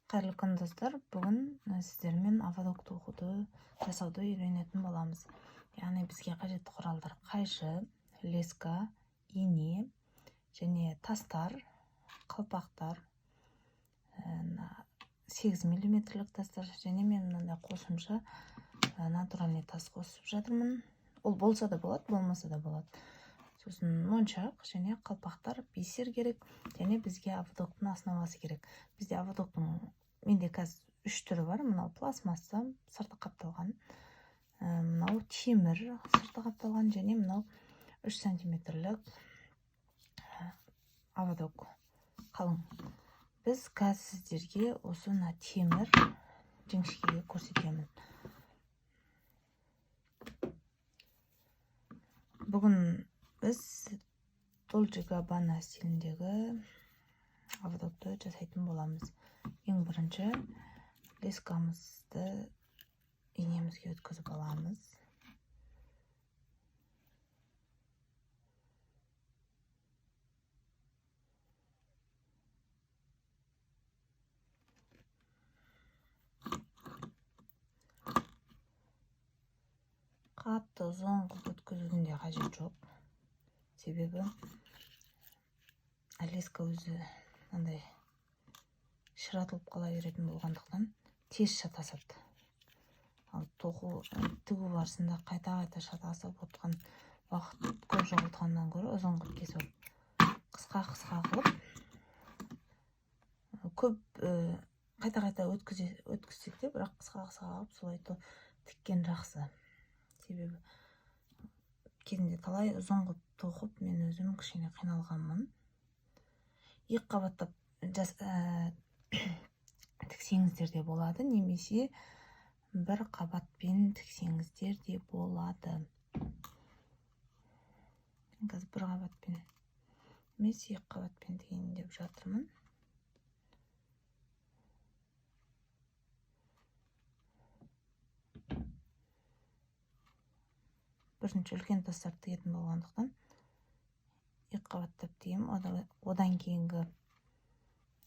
Қайырлы күн, достар! Бүгін сіздермен ободок тоқуды, жасауды үйренетін боламыз. Яғни бізге қажетті құралдар: қайшы, леска, ине және тастар, қалпақтар, 8 миллиметрлік тастар. Және мен мынандай қосымша натуральный тас қосып жатырмын. Ол болса да болады, болмаса да болады. Сосын моншақ және қалпақтар, бисер керек. Және бізге ободоктың основасы керек. Бізде ободоктың, менде қазір үш түрі бар: мынау пластмасса, сырты қапталған, мынау темір, сырты қапталған және мынау 3 сантиметрлік ободок, қалың. Біз қазір сіздерге осы мына темір жіңішкеге көрсетемін. Бүгін біз Дольче Габбана стиліндегі ободокты жасайтын боламыз. Ең бірінші лескамызды инемізге өткізіп аламыз. Қатты ұзын қылып өткізудің де қажеті жоқ, себебі леска өзі мынандай ширатылып қала беретін болғандықтан, тез шатасады. Ал тоқу, тігу барысында қайта қайта шатасып отқан, уақыт көп жоғалтқаннан гөрі, ұзын қылып кесіп алып, қысқа қысқа қылып, көп қайта қайта өткізсек те, бірақ қысқа қысқа қылып солай тіккен жақсы. Себебі кезінде талай ұзын қылып тоқып, мен өзім кішкене қиналғанмын. Екі қабаттап тіксеңіздер де болады немесе бір қабатпен тіксеңіздер де болады. Қазір бір қабатпен емес, екі қабатпен тігейін деп жатырмын. Бірінші үлкен тастарды тігетін болғандықтан, екі қабаттап тігемін. Одан кейінгі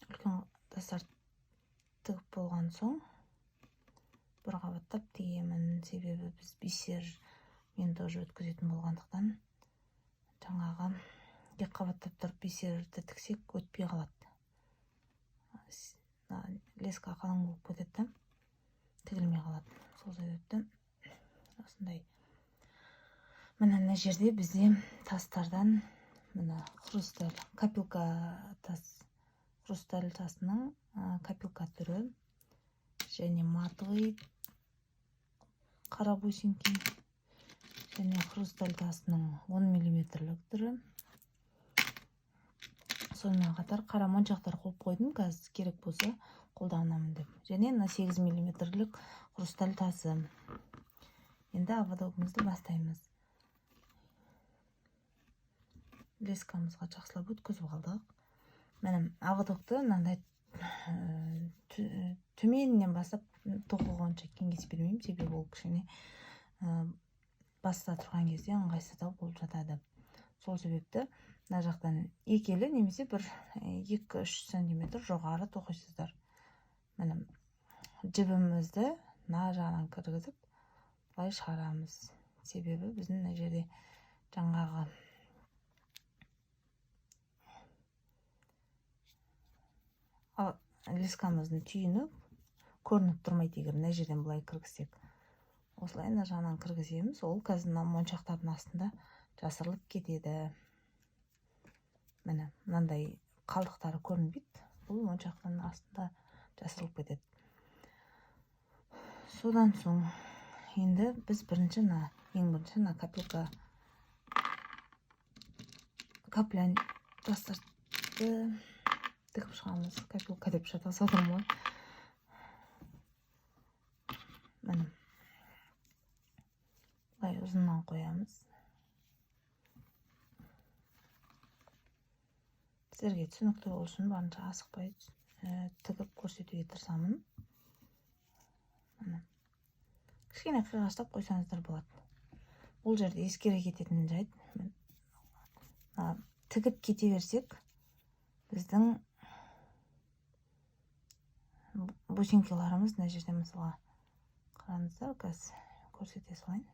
үлкен тастарды тігіп болған соң, бір қабаттап тігемін. Себебі біз бисермен тоже өткізетін болғандықтан, жаңағы екі қабаттап тұрып бисерді тіксек, өтпей қалады. Леска қалың болып кетеді да, тігілмей қалады. Сол себепті осындай. Міне, мына жерде бізде тастардан, міне, хрусталь, капилка тас, хрусталь тасының капилка түрі және матовый қара бусинки және хрусталь тасының 10 миллиметрлік түрі. Сонымен қатар қара моншақтар қойып қойдым, қазір керек болса қолданамын деп. Және мына 8 миллиметрлік хрусталь тасы. Енді ободогымызды бастаймыз. Лескамызға жақсылап өткізіп алдық. Міне, ободокты мынандай төменінен бастап тоқуға онша кеңес бермеймін, себебі ол кішкене баста тұрған кезде ыңғайсыздау болып жатады. Сол себепті мына жақтан екі елі немесе бір 2-3 сантиметр жоғары тоқисыздар. Міне, жібімізді мына жағынан кіргізіп, былай шығарамыз, себебі біздің мына жерде жаңағы лескамыздың түйіні көрініп тұрмайды, егер мына жерден былай кіргізсек. Осылай мына жағынан кіргіземіз. Ол қазір мына моншақтардың астында жасырылып кетеді. Міне, мынандай қалдықтары көрінбейді, бұл моншақтың астында жасырылып кетеді. Содан соң енді біз бірінші мына, ең бірінші мына капилка, капля тастарды тігіп шығамыз. Капилка деп шатасып жатырмын ғой. Міне, былай ұзыннан қоямыз. Сіздерге түсінікті болу үшін барынша асықпай тігіп көрсетуге тырысамын. Міне, кішкене қиғаштап қойсаңыздар болады. Бұл жерде ескере кететін жайт: тігіп кете берсек, біздің Бусинкаларымыз мына жерде, мысалға, қараңыздар, қазір көрсете салайын.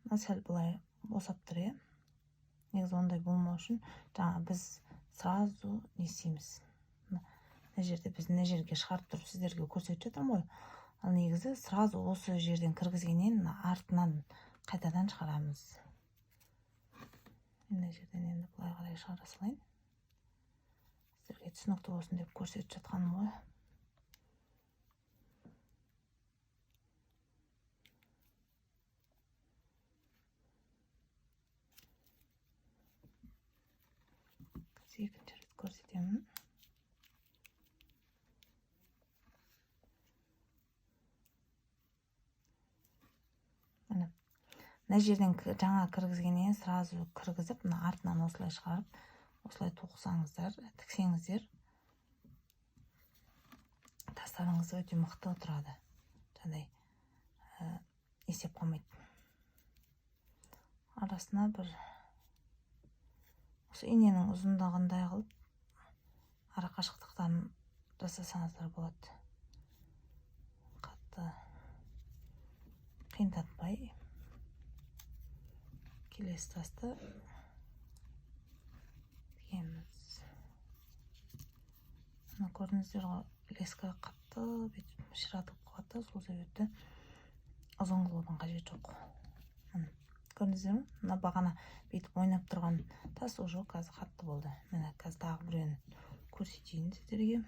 Мына сәл былай босап тұр, иә. Негізі ондай болмау үшін жаңа біз сразу не істейміз? Мына жерде біз мына жерге шығарып тұрып сіздерге көрсетіп жатырмын ғой. Ал негізі сразу осы жерден кіргізгеннен мына артынан қайтадан шығарамыз. Мына жерден енді былай қарай шығара салайын, сіздерге түсінікті болсын деп көрсетіп жатқаным ғой. Қазір екінші рет көрсетемін. Міне, мына жерден жаңа кіргізгеннен сразу кіргізіп, мына артынан осылай шығарып, осылай тоқысаңыздар, тіксеңіздер, тастарыңыз өте мықты тұрады, жаңағыдай есеп қалмайды. Арасына бір осы иненің ұзындығындай қылып ара қашықтықтарын жасасаңыздар болады, қатты қиындатпай. Келесі тасты тігеміз. Мына көрдіңіздер ғой, леска қатты бүйтіп ширатылып қалады да, сол себепті ұзын қылудың қажеті жоқ. Міне, көрдіңіздер ме, мына бағана бүйтіп ойнап тұрған тас уже қазір қатты болды. Міне, қазір тағы біреуін көрсетейін сіздерге.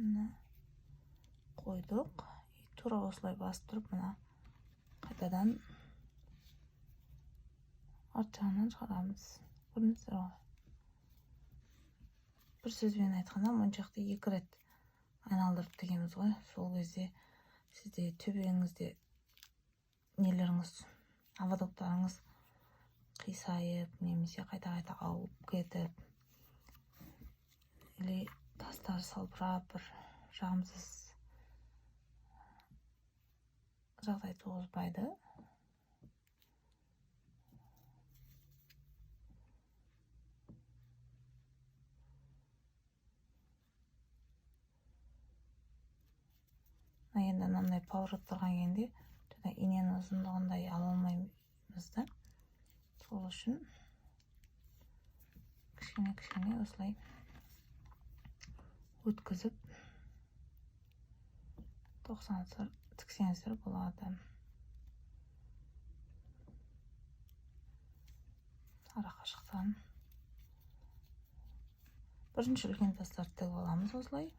Міне, қойдық. И тура осылай басып тұрып, мына қайтадан арт жағынан шығарамыз. Көрдіңіздер ғой. Бір сөзбен айтқанда, моншақты екі рет айналдырып тігеміз ғой. Сол кезде сізде төбеңізде нелеріңіз, ободоктарыңыз қисайып немесе қайта-қайта ауып кетіп или тастар салбырап, бір жағымсыз жағдай туғызбайды. Мына енді мынандай повороттарға келгенде жаңа иненің ұзындығындай ала алмаймыз да, сол үшін кішкене кішкене осылай өткізіп тоқсаңыздар, тіксеңіздер болады. Ара қашықтан бірінші үлкен тастарды тігіп аламыз осылай.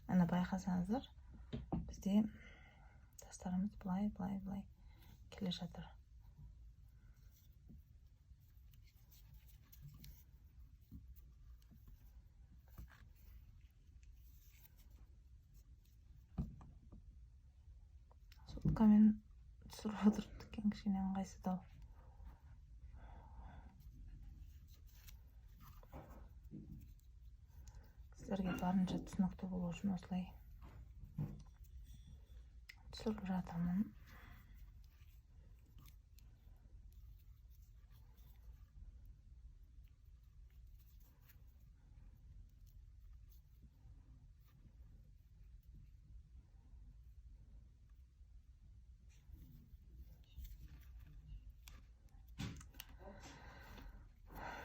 Міне, байқасаңыздар, бізде тастарымыз былай, былай, былай келе жатыр. Соткамен түсіріп отырып тіккен кішкене ыңғайсыздау. Сіздерге барынша түсінікті болу үшін осылай түсіріп жатырмын.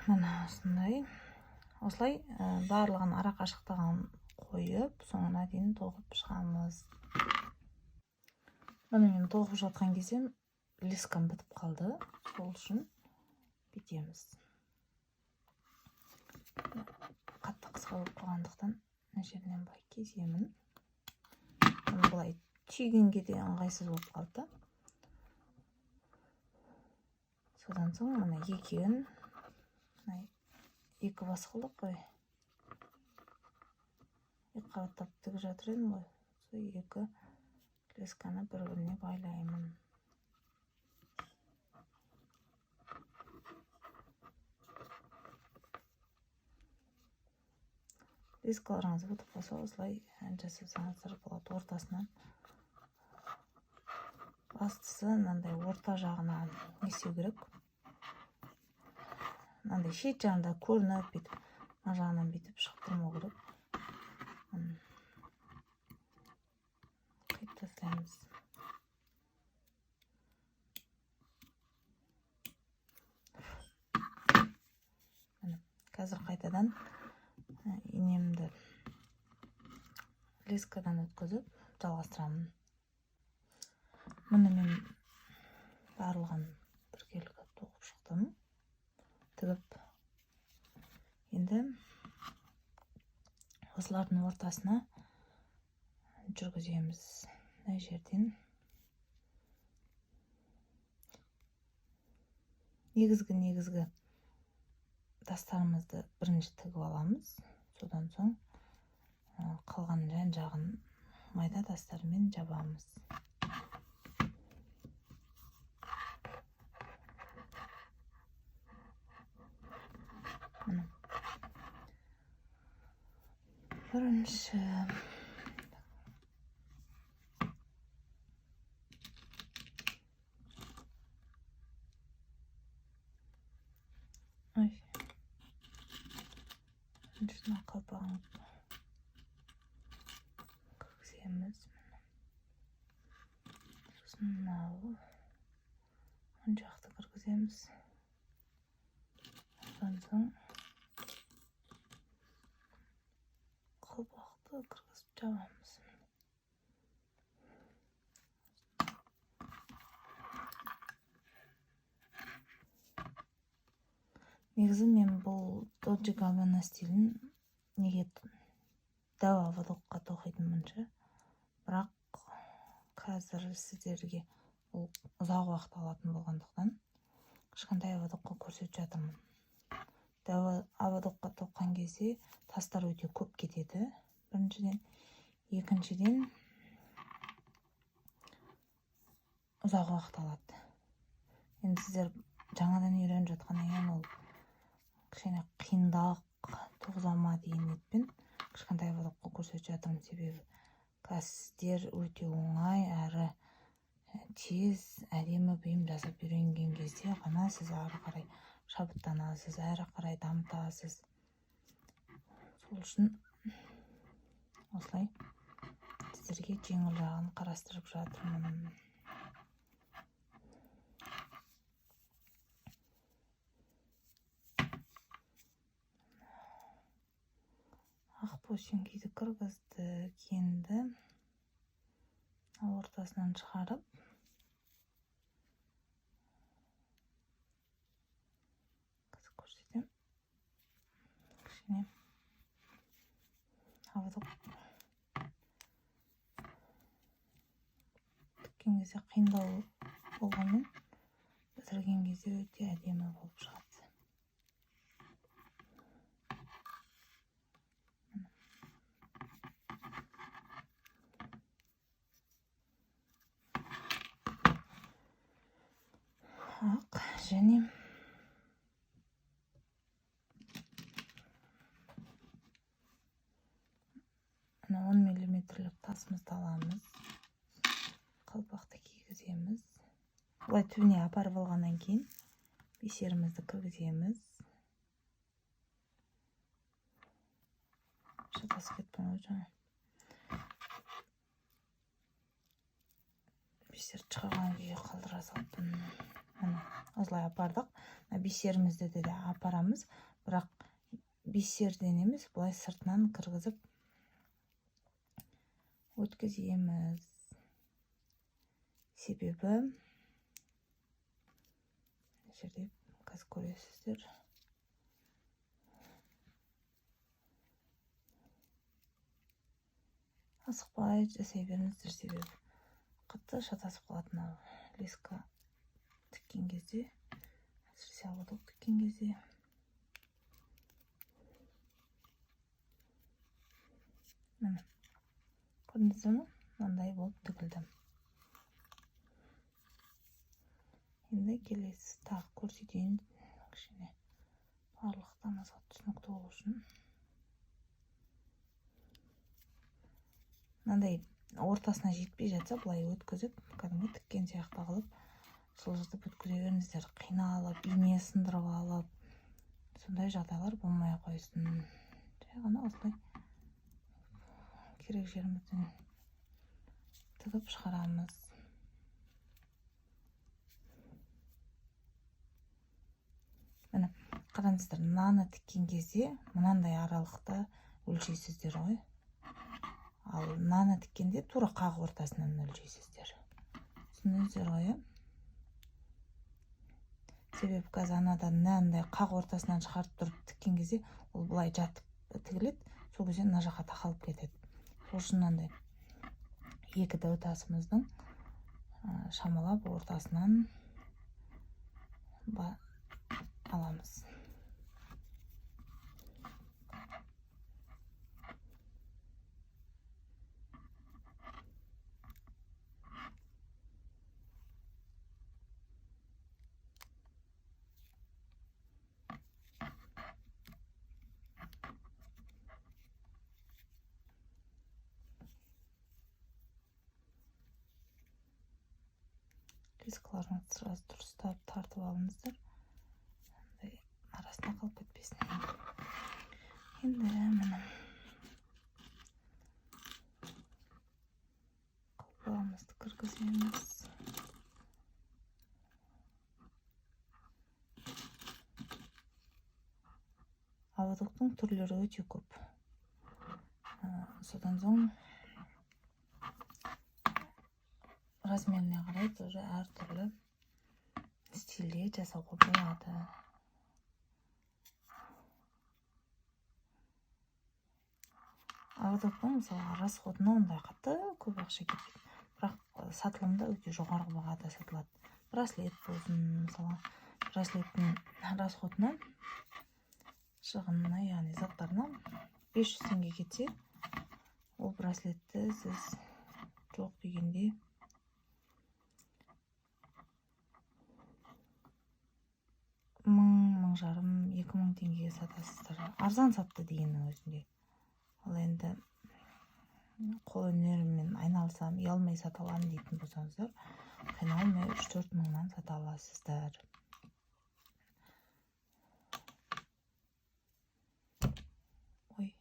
Міне, осындай. Осылай, барлығын ара қашықтығын қойып, соңына дейін тоқып шығамыз. Міне, мен тоқып жатқан кезде лескам бітіп қалды, сол үшін бүйтеміз. Қатты қысқа болып қалғандықтан мына жерінен былай кесемін. Бұны былай Түйгенге де ыңғайсыз болып қалды да. Содан соң мына екеуін, мына екі бас қылдық қой, екі қабаттап тігіп жатыр едім ғой, сол екі лесканы бір біріне байлаймын. Лескаларыңыз бітіп қалса, осылай жасасаңыздар болады ортасынан. Бастысы мынандай орта жағынан не істеу керек, мынандай шет жағында көрініп бүйтіп мына жағынан бүйтіп шығып тұрмау керек. Қиып тастаймыз. Міне, қазір қайтадан инемді лескадан өткізіп жалғастырамын. Міне, мен барлығын біркелкі тоқып шықтым, тігіп. Енді осылардың ортасына жүргіземіз. Мына жерден негізгі тастарымызды бірінші тігіп аламыз. Содан соң қалған жан жағын майда тастармен жабамыз. Міне. Бірінші ой, бірінші мына қалпағын кіргіземіз. Сосын мынау оң жақты кіргіземіз. Одан соң қалпақты кіргізіп жабамыз. Негізі мен бұл Dolce Gabbana стилін неге дәу ободокқа тоқитынмын ше, бірақ қазір сіздерге ол ұзақ уақыт алатын болғандықтан кішкентай ободокқа көрсетіп жатырмын. Дәу ободокқа тоққан кезде тастар өте көп кетеді, біріншіден. Екіншіден, ұзақ уақыт алады. Енді сіздер жаңадан үйреніп жатқаннан кейін ол кішкене қиындақ туғыза ма деген ниетпен кішкентай ободокқа көрсетіп жатырмын. Себебі қазір сіздер өте оңай әрі тез әдемі бұйым жасап үйренген кезде ғана сіз ары қарай шабыттанасыз, әрі қарай дамытасыз. Сол үшін осылай сіздерге жеңіл жағын қарастырып жатырмын. Ақ бөшеңкейді кіргіздік. Енді ортасынан шығарып қазір көрсетемін. Кішкене ободок тіккен кезде қиындау болғанмен бітірген кезде өте әдемі болып шығады. Ақ және мына 10 миллиметрлік тасымызды аламыз, қалпақты кигіземіз. Былай түбіне апарып алғаннан кейін бисерімізді кіргіземіз. Шатасып кеттім ғой жаңа. Бисер шығарған күйге қалдыра салыппын. Міне, осылай апардық. Мына бисерімізді де апарамыз, бірақ бисерден емес, былай сыртынан кіргізіп өткіземіз. Себебі мына жерде қазір көресіздер. Асықпай жасай беріңіздер, себебі Қатты шатасып қалады мынау леска тіккен кезде, әсіресе ободок тіккен кезде. Міне, көрдіңіздер ме, мынандай болып тігілді. Енді келесі тағы көрсетейін, кішкене барлықтарыңызға түсінікті болу үшін. Мынандай ортасына жетпей жатса, былай өткізіп, кәдімгі тіккен сияқты қылып жылжытып өткізе беріңіздер. Қиналып, ине сындырып алып, сондай жағдайлар болмай қойсын. Жай ғана осылай керек жерімізден тігіп шығарамыз. Міне, қараңыздар, мынаны тіккен кезде мынандай аралықта өлшейсіздер ғой. Ал мынаны тіккенде тура қақ ортасынан өлшейсіздер. Түсіндіңіздер ғой, иә? Себебі қазір анадан мынандай қақ ортасынан шығарып тұрып тіккен кезде ол былай жатып тігіледі, сол кезде мына жаққа тақалып кетеді. Сол үшін мынандай екі дәу тасымыздың шамалап ортасынан аламыз. Лескаларыңызды сразу дұрыстап тартып алыңыздар, андай арасында қалып кетпесін. Енді міне қалпағымызды кіргіземіз. Ободоктың түрлері өте көп. Содан соң размеріне қарай тоже әртүрлі стильде жасауға болады. Ободоктың мысалға расходына ондай қатты көп ақша кетпейді, бірақ сатылымда өте жоғарғы бағада сатылады. Браслет болсын, мысалға браслеттің расходына, шығынына, яғни заттарына 500 теңге кетсе, ол браслетті сіз жоқ дегенде 1000, 1500, 2000 теңгеге сатасыздар. Арзан сатты дегеннің өзінде. Ал енді қолөнеріммен айналысам, ұялмай сата аламын дейтін болсаңыздар, қиналмай 3-4 мыңнан сата аласыздар. Ой.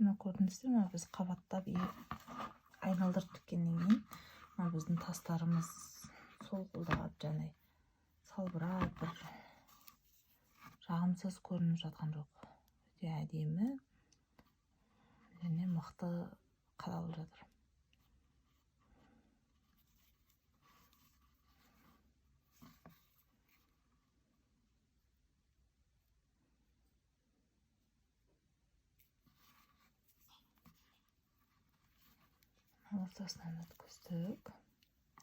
Мына көрдіңіздер ме, біз қабаттап айналдырып тіккеннен кейін мына біздің тастарымыз солқылдап, және салбырап бір жағымсыз көрініп жатқан жоқ. Өте әдемі және мықты қадалып жатыр. Ортасынан өткіздік.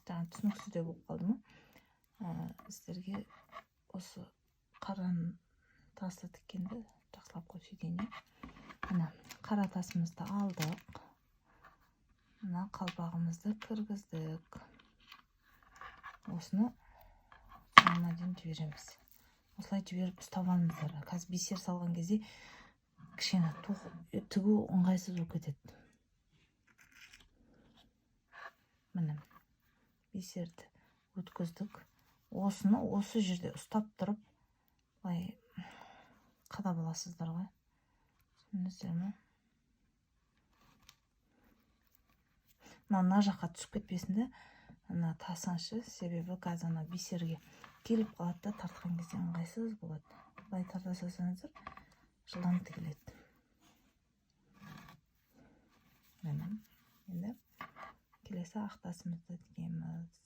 Жаңа түсініксіз де болып қалды ма? Сіздерге осы қара тасты тіккенді жақсылап көрсетейін, иә. Мына қара тасымызды алдық. Мына қалпағымызды кіргіздік. Осыны соңына дейін жібереміз. Осылай жіберіп ұстап алыңыздар. Қазір бисер салған кезде кішкене тігу ыңғайсыз болып кетеді. Міне бисерді өткіздік. Осыны осы жерде ұстап тұрып Былай қадап аласыздар ғой, түсіндіңіздер ме? Мына жаққа түсіп кетпесін де мына тасыңшы, себебі қазір ана бисерге келіп қалады да, тартқан кезде ыңғайсыз болады. Былай тарта салсаңыздар жылдам тігіледі. Міне, енді келесі ақ тасымызды тігеміз.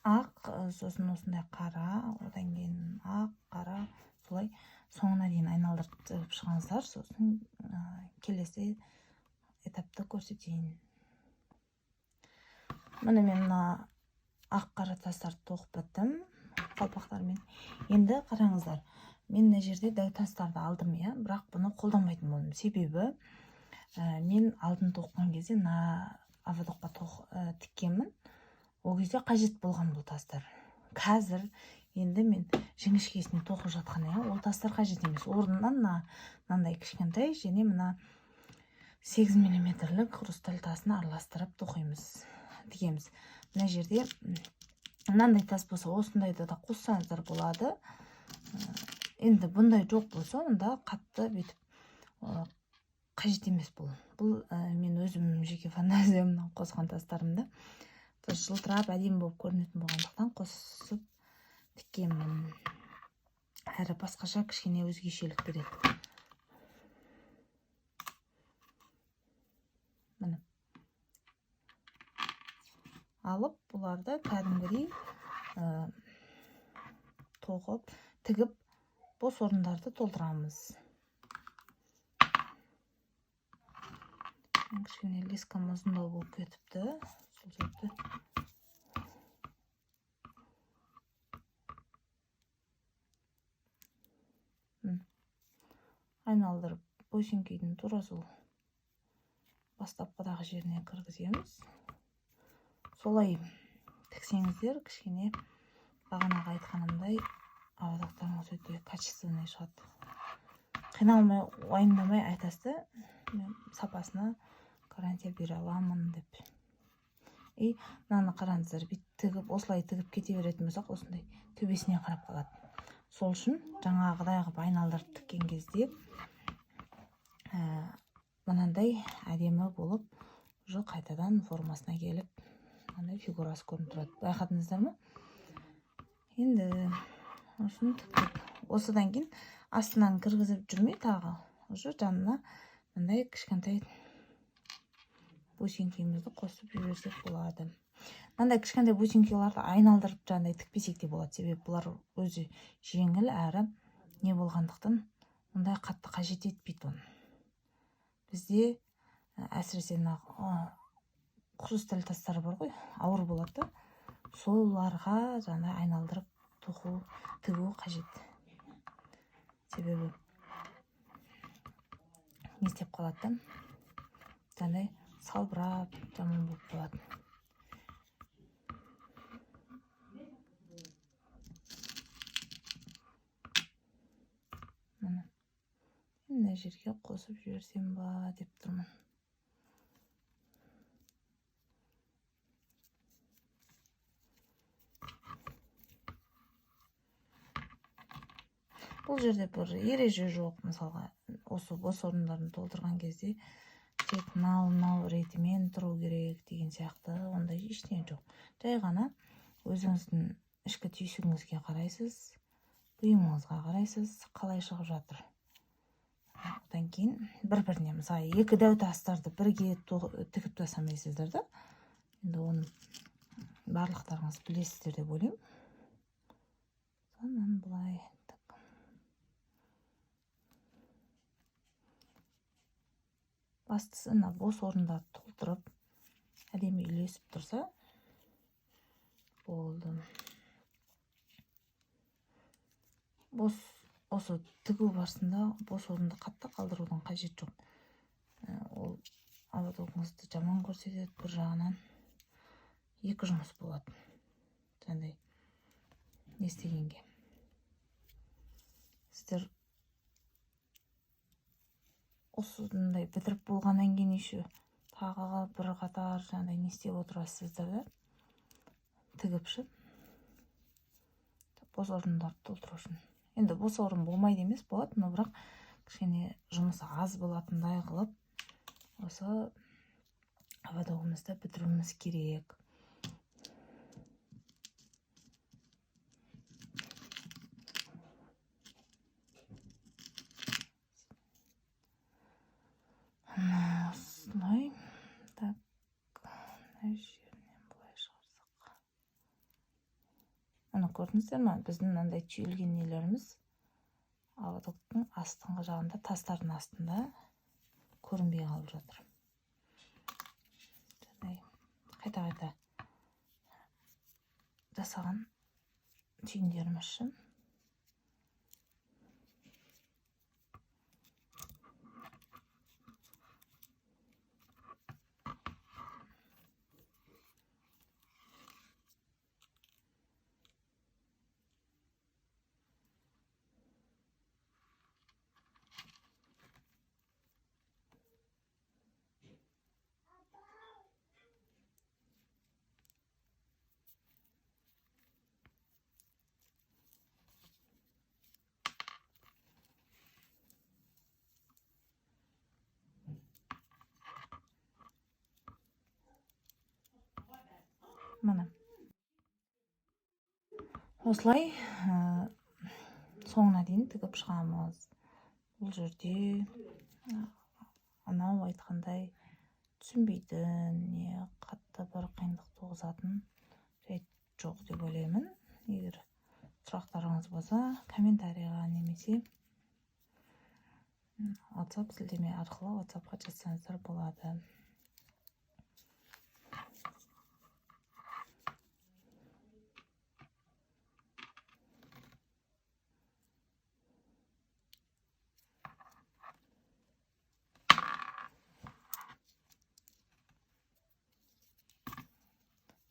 Ақ, сосын осындай қара, одан кейін ақ, қара, солай соңына дейін айналдырып тігіп шығыңыздар. Сосын келесі этапты көрсетейін. Міне, мен мына ақ қара тастарды тоқып біттім қалпақтармен. Енді қараңыздар, мен мына жерде дәу тастарды алдым, иә, бірақ бұны қолданбайтын болдым. Себебі мен алдын тоққан кезде мына ободокқа тіккенмін. Ол кезде қажет болған бұл тастар. Қазір енді мен жіңішкесін тоқып жатқан, иә, ол тастар қажет емес. Орнына мынандай кішкентай және мына 8 миллиметрлік хрусталь тасын араластырып тоқимыз, тігеміз. Мына жерде мынандай тас болса, осындайды да қоссаңыздар болады. Енді бұндай жоқ болса, онда қатты бүйтіп қажет емес бұл. Бұл мен өзім жеке фантазиямнан қосқан тастарым да. Жылтырап әдемі болып көрінетін болғандықтан қосып тіккенмін. Әрі басқаша кішкене өзгешелік береді. Міне, алып бұларды кәдімгідей тоқып, тігіп, бос орындарды толтырамыз. Кішкене лескам ұзындау болып кетіпті, сол себепті айналдырып босеңкейдің тура сол бастапқыдағы жеріне кіргіземіз. Солай тіксеңіздер, кішкене бағанағы айтқанымдай ободоктарыңыз өте качественный шығады. Қиналмай, уайымдамай айтасыз да, мен сапасына гарантия бере аламын деп. И мынаны қараңыздар, бүйтіп тігіп, осылай тігіп кете беретін болсақ, осындай төбесіне қарап қалады. Сол үшін жаңағыдай қылып айналдырып тіккен кезде мынандай әдемі болып, уже қайтадан формасына келіп, мынандай фигурасы көрініп тұрады. Байқадыңыздар ма? Енді осыны тіктік. Осыдан кейін астынан кіргізіп жүрмей, тағы уже жанына мындай кішкентай бусинкемізді қосып жіберсек болады. Мынандай кішкентай бусинкаларды айналдырып жаңағыдай тікпесек те болады, себебі бұлар өзі жеңіл әрі не болғандықтан ондай қатты қажет етпейді оны. Бізде әсіресе мына хрусталь тастар бар ғой, ауыр болады да, соларға жаңа айналдырып тоқу, тігу қажет. Себебі не істеп қалады да, жаңағыдай салбырап жаман болып қалады. Міне, мына жерге қосып жіберсем ба деп тұрмын. Бұл жерде бір ереже жоқ, мысалға осы бос орындарын толтырған кезде тек мынау ретімен тұру керек деген сияқты ондай ештеңе жоқ. Жай ғана өзіңіздің ішкі түйсігіңізге қарайсыз, бұйымыңызға қарайсыз, қалай шығып жатыр. Одан кейін бір-біріне, мысалы, екі дәу тастарды бірге тігіп тастамайсыздар да. Енді оны барлықтарыңыз білесіздер деп ойлаймын. Сонан былай так. Бастысы мына бос орындарды толтырып әдемі үйлесіп тұрса болды. Бос осы тігу барысында бос орынды қатты қалдырудың қажеті жоқ. Ол ободогыңызды жаман көрсетеді, бір жағынан екі жұмыс болады. Жаңағыдай не істегенге. Сіздер осындай бітіріп болғаннан кейін еще Тағы бір қатар жаңағыдай не істеп отырасыздар да, тігіп ше, бос орындарды толтыру үшін. Енді бос орын болмайды емес, болады, но бірақ кішкене жұмыс аз болатындай қылып осы ободогымызды бітіруіміз керек. Осылай. Так, мына жерінен былай шығарсақ. Ана көрдіңіздер ма, біздің мынандай түйілген нелеріміз ободоктың астыңғы жағында, тастардың астында көрінбей қалып жатыр. Жаңағыдай қайта-қайта жасаған түйіндеріміз ше. Міне, осылай соңына дейін тігіп шығамыз. Бұл жерде анау айтқандай түсінбейтін, не қатты бір қиындық туғызатын жайт жоқ деп ойлаймын. Егер сұрақтарыңыз болса, комментарийға немесе WhatsApp сілтеме арқылы WhatsAppқа жазсаңыздар болады.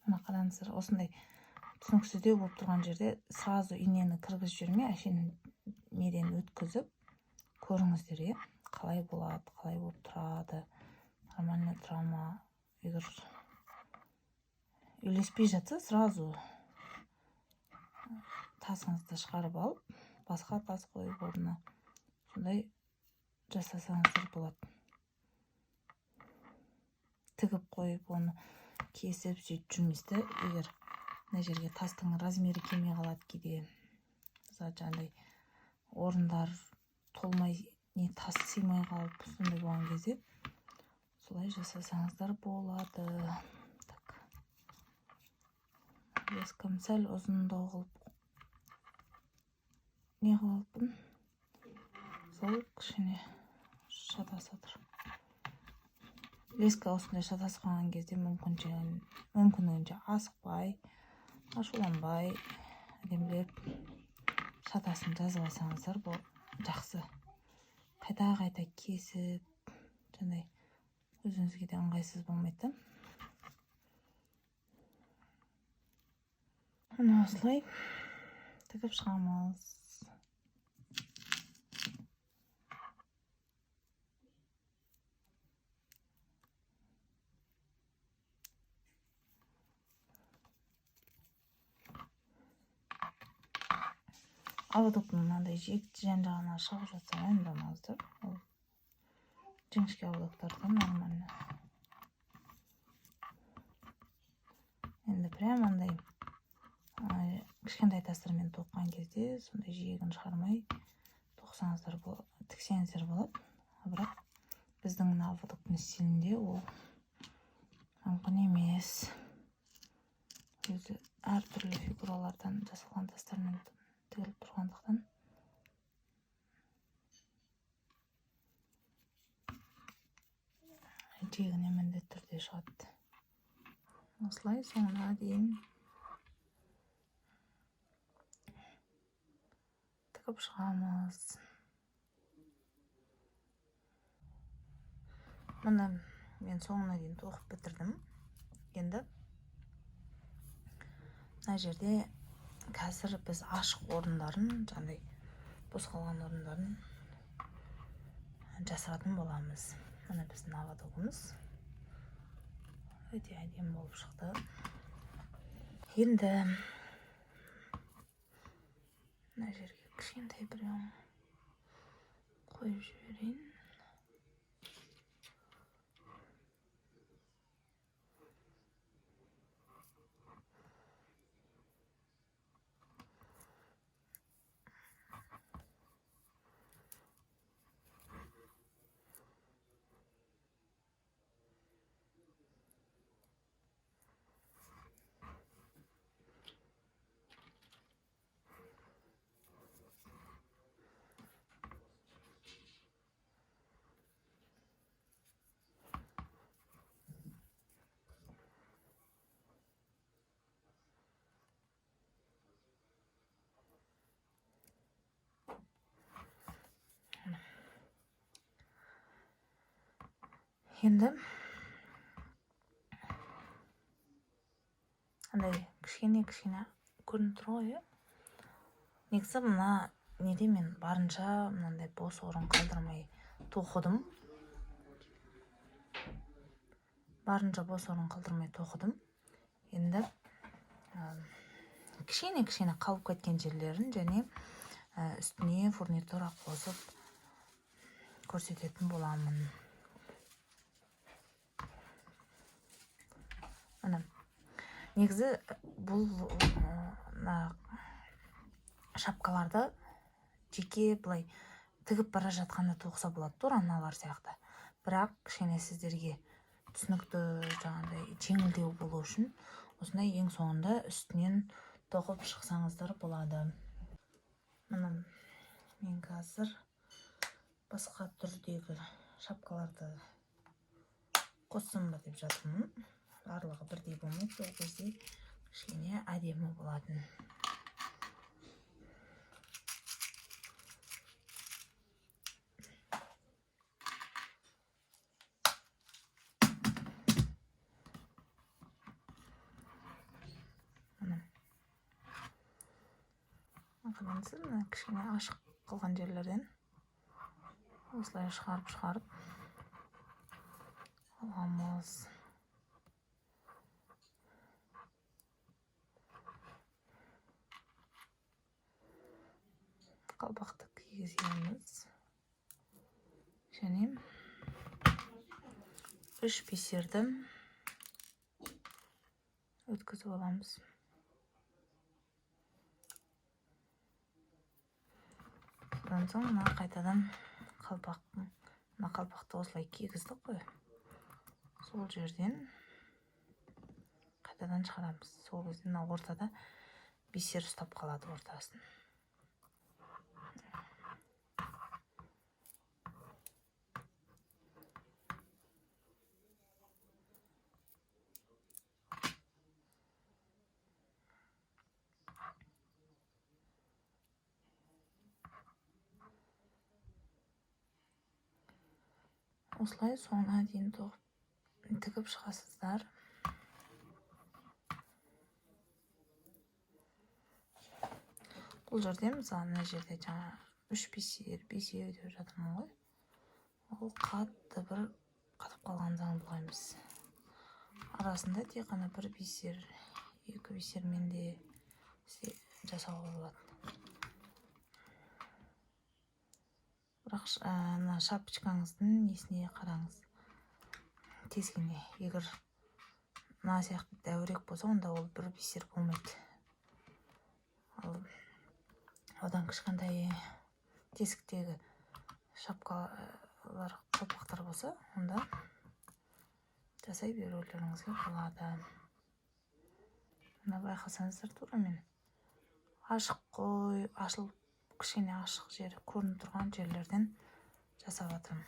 Мына қараңыздар, осындай түсініксіздеу болып тұрған жерде сразу инені кіргізіп жібермей, әшейін неден өткізіп көріңіздер, иә, қалай болады, қалай болып тұрады, нормально тұра ма. Егер үйлеспей жатса, сразу тасыңызды шығарып алып, басқа тас қойып орнына сондай жасасаңыздар болады. Тігіп қойып, оны кесіп сөйтіп жүрмейсіз да. Егер мына жерге тастың размері келмей қалады кейде, мысалы жаңағыдай орындар толмай, не тас сыймай қалып, сондай болған кезде солай жасасаңыздар болады. Так, лескам сәл ұзындау қылып не қылып алыппын, сол кішкене шатасып отыр. Леска осындай шатасып қалған кезде мүмкіндігінше асықпай, ашуланбай, әдемілеп шатасын жазып алсаңыздар, бұл жақсы. Қайта-қайта кесіп, жаңағыдай өзіңізге де ыңғайсыз болмайды да. Міне осылай тігіп шығамыз. Ободоктың мынандай жиек жан жағына шығып жатса уайымдамаңыздар, ол жіңішке ободоктарда нормально. Енді прям андай кішкентай тастармен тоққан кезде сондай жиегін шығармай тоқсаңыздар тіксеңіздер болады. Бірақ біздің мына ободоктың стилінде ол мүмкін емес. Өзі әртүрлі фигуралардан жасалған тастармен тігіліп тұрғандықтан жиегіне міндетті түрде шығады. Осылай соңына дейін тігіп шығамыз. Міне мен соңына дейін тоқып бітірдім. Енді мына жерде қазір біз ашық орындарын, жаңағыдай бос қалған орындарын жасыратын боламыз. Міне біздің ободогымыз. Өте әдемі болып шықты. Енді мына жерге кішкентай біреуін қойып жіберейін. Енді андай кішкене-кішкене көрініп тұр ғой, иә? Негізі мына неде мен барынша мынандай бос орын қалдырмай тоқыдым. Барынша бос орын қалдырмай тоқыдым. Енді кішкене-кішкене қалып кеткен жерлерін және үстіне фурнитура қосып көрсететін боламын. Міне, негізі бұл мына шапкаларды жеке былай тігіп бара жатқанда тоқыса болады, тура мыналар сияқты. Бірақ кішкене сіздерге түсінікті, жаңағыдай жеңілдеу болу үшін осындай ең соңында үстінен тоқып шықсаңыздар болады. Міне, мен қазір басқа түрдегі шапкаларды қоссам ба деп жатырмын. Барлығы бірдей болмайды, сол кезде кішкене әдемі болатын. Міне. Қараңыздар, мына кішкене ашық қалған жерлерден осылай шығарып-шығарып аламыз. Қалпақты кигіземіз. Және 3 бисерді өткізіп аламыз. Содан соң мына қайтадан мына қалпақты осылай кигіздік қой. Сол жерден қайтадан шығарамыз. Сол кезде мына ортада бисер ұстап қалады ортасын. Осылай соңына дейін тоқып тігіп шығасыздар. Бұл жерде мысалы мына жерде жаңа 3 бисер, бесеу деп жатырмын ғой. Ол қатты бір қатып қалған заңдылық емес. Арасында тек қана бір бисер, 2 бисермен де жасауға болады. Бірақ мына шапочкаңыздың несіне қараңыз. Тесігіне. Егер мына сияқты дәуірек болса, онда ол бір бисер болмайды. Ал одан кішкентай тесіктегі шапкалар, қалпақтар болса, онда жасай берулеріңізге болады. Мына байқасаңыздар, тура мен ашық қой, ашылып кішкене ашық жері көрініп тұрған жерлерден жасап жатырмын.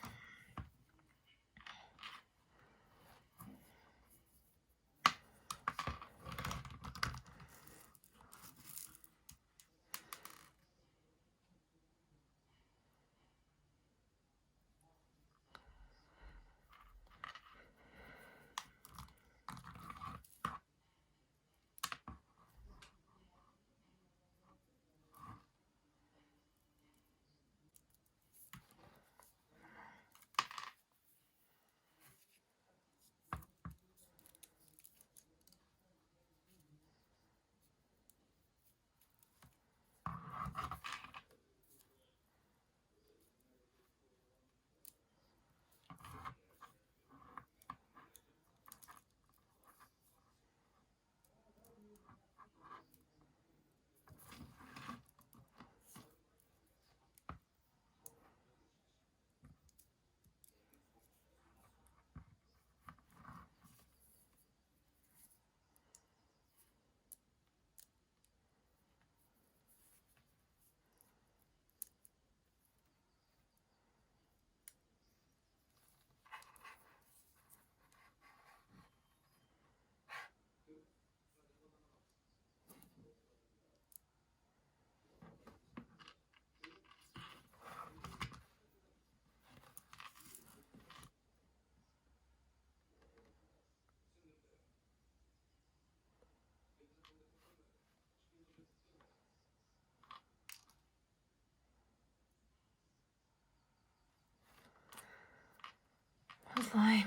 Осылай.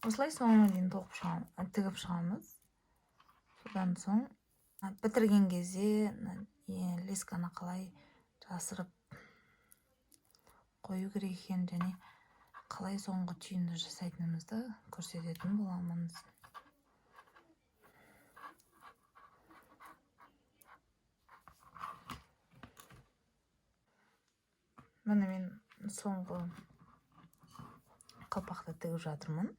Осылай соңына дейін тоқып шығамыз, тігіп шығамыз. Содан соң бітірген кезде лесканы қалай жасырып қою керек екенін және қалай соңғы түйінді жасайтынымызды көрсететін боламын. Міне мен соңғы қалпақты тігіп жатырмын.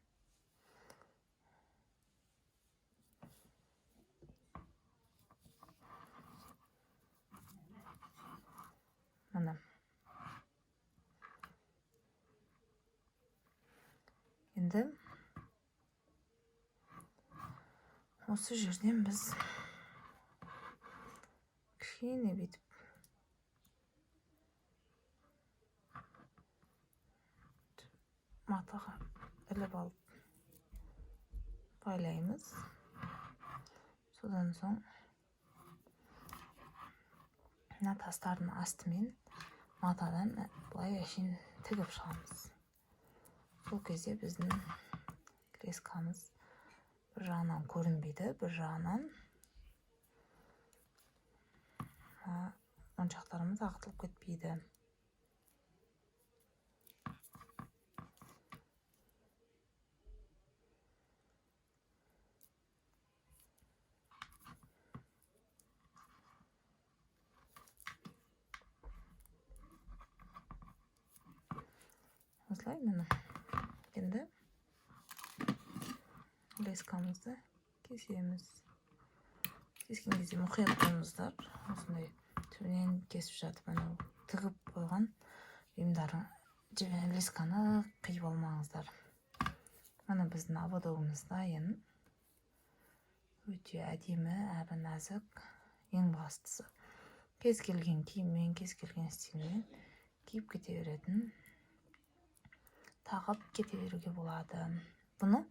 Міне. Енді осы жерден біз кішкене бүйтіп матаға іліп алып байлаймыз. Содан соң мына тастардың астымен матадан былай әшейін тігіп шығамыз. Сол кезде біздің лескамыз бір жағынан көрінбейді, бір жағынан моншақтарымыз ағытылып кетпейді. Осылай міне. Енді лескамызды кесеміз. Кескен кезде мұқият болыңыздар. Осындай түбінен кесіп жатып анау тігіп қойған бұйымдарын лесканы қиып алмаңыздар. Міне біздің ободогымыз дайын. Өте әдемі әрі нәзік. Ең бастысы кез келген киіммен, кез келген стильмен киіп кете беретін, тағып кете беруге болады. Бұны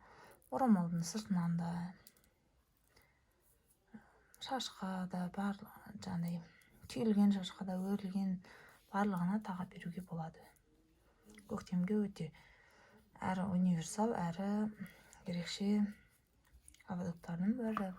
орамалдың сыртынан да, шашқа да, бар жаңағыдай түйілген шашқа да, өрілген барлығына таға беруге болады. Көктемге өте әрі универсал, әрі ерекше ободоктардың бірі.